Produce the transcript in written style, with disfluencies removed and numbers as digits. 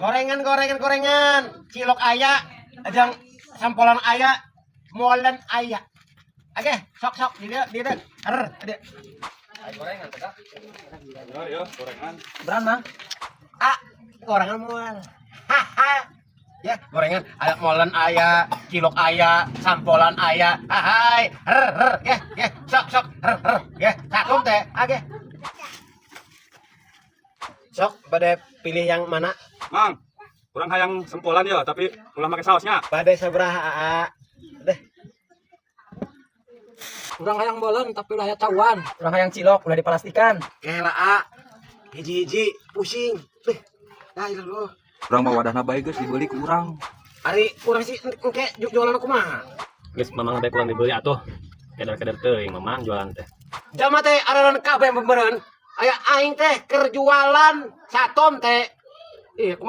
Gorengan, gorengan, gorengan. Cilok aya, jeung sampolan aya, molen aya. Oke, sok sok di dieu, di dieu. Er, di. Gorengan teh. Ya, ya, gorengan. Beran, Mang. Ah, gorengan moal. Haha. Ya, gorengan aya, molen aya, cilok aya, sampolan aya. Hai, her her, ya, ya, sok sok, her her, ya, sakum teh. Oke. Sok, pada pilih yang mana? Mang, urang hayang sempolan ya, tapi ulah make saosnya. Pada sabaraha, Aa? Deh. Urang hayang molen, tapi ulah aya cauan. Urang hayang cilok, ulah diplastikan. Kela, A. Hiji-hiji pusing. Deh. Nah, itu lu. Urang mah wadahna bae geus dibeli ku urang. Ari urang sih engke jualan kumaha? Geus, Mamang, teh kurang dibeli atuh. Keder-keder teuing Mamang jualan teh. Jama teh araran kabeh bebereun. Aya aing teh keur jualan satom teh. Ih, kumaha?